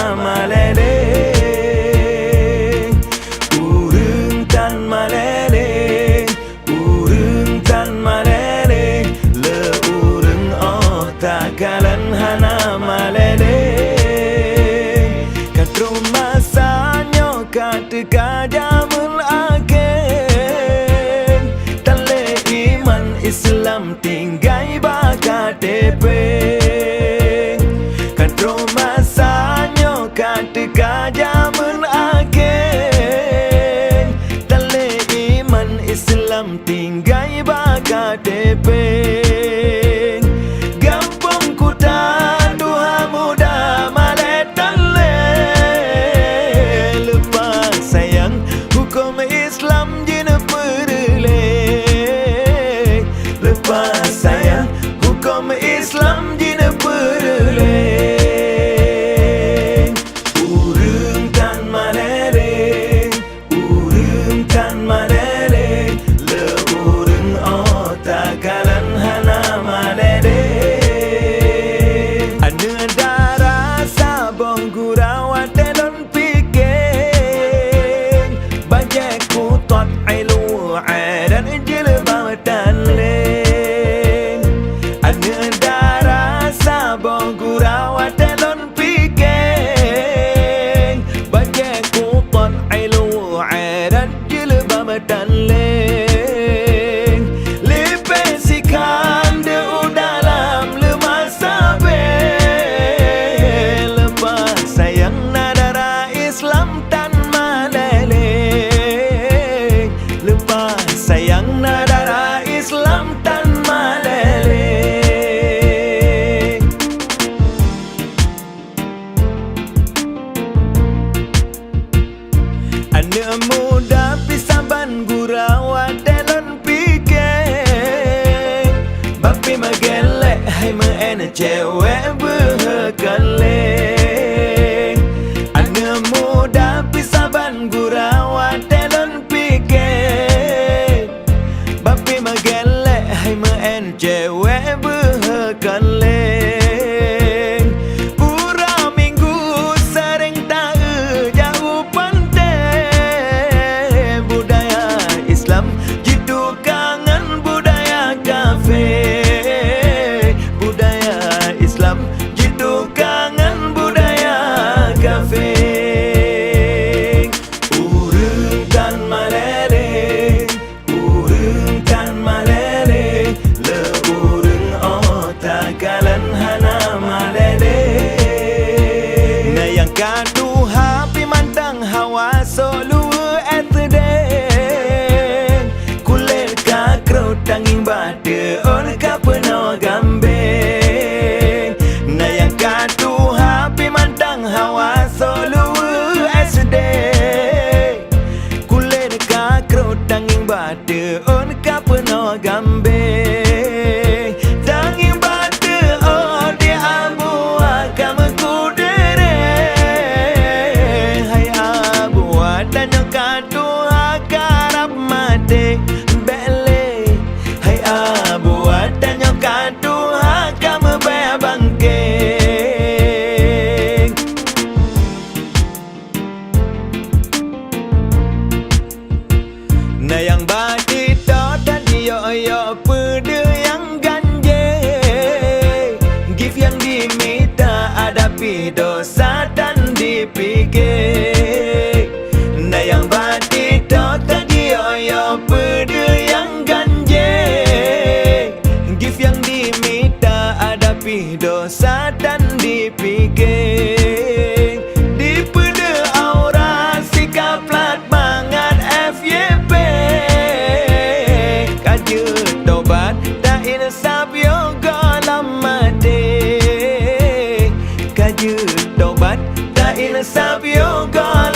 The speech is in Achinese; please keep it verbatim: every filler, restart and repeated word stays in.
Maleleng, ureuëng tan maleleng, ureuëng tan maleleng, le ureuëng óh takalon hana maleleng. Ka troh masa nyoe ka teuka jamén akhé, tan lé iman Islam tinggai bak K T P. Ka troh masa nyoe ka teuka jamén akhé, tan lé iman Islam tinggai bak K T P. Gampông kuta tuha muda malée tan lé, leupah sayang huköm Islam jeuet peureulée, leupah sayang huköm Islam jeuet peureulée. Ureuëng tan maleleng, ureuëng tan maleleng, le ureuëng óh takalon hana maleleng. Aneuëk dara saboh gura watée lôn pike, bajée kutot ilu adat jilbab tan lé. Aneuëk dara saboh gura watée lôn pike, bajée kutot ilu adat jilbab tan lé. Lipée sikhan deuh u dalam leumah sabe, leupah sayang na dara Islam tan maleleng, leupah sayang na dara Islam tan maleleng. Aneuëk muda pih saban gura watée lôn pike, bapi meugelek hai meu'en cewek beuhe kaleng. Aneuëk muda pih saban gura watée lôn pike, bapi meugelek hai meu'en cewek beuhe kaleng. Uroe Minggu sering taeu jak u panté, budaya Islam jituka ngon budaya kafé, budaya Islam jituka ngon budaya kafé. Ureuëng tan maleleng, ureuëng tan maleleng, le ureuëng óh takalon hana maleleng. Na nyang ka tuha pih mantong hawa sok luweue S D, kulét ka krot tangieng bateuon ka peunoh gambeng. Na nyang ka tuha pih mantong hawa sok luweue S D, kulét ka krot tangieng bateuon ka peunoh gambeng. Tangieng bateuon di Abu Akam kuderet, hai Abu, tanyoe ka tuha karab maté, bék lé. Hai Abu, tanyoe ka tuha ka meubée bangke. Na nyang bak TikTok dan yok-yok peudeuh nyang ganjé, gift nyang dimita ada pih dosa tan dipike. Na nyang bak TikTok ka jiyok-yok peudeuh nyang ganjé, gift nyang dimita ada pih dosa tan dipike. Dipeudeuh aurat sikap plat mangat F Y P, ka jeuet tobat ta insaf yoh goh lam maté. Ka jeuet tobat ta insaf yoh goh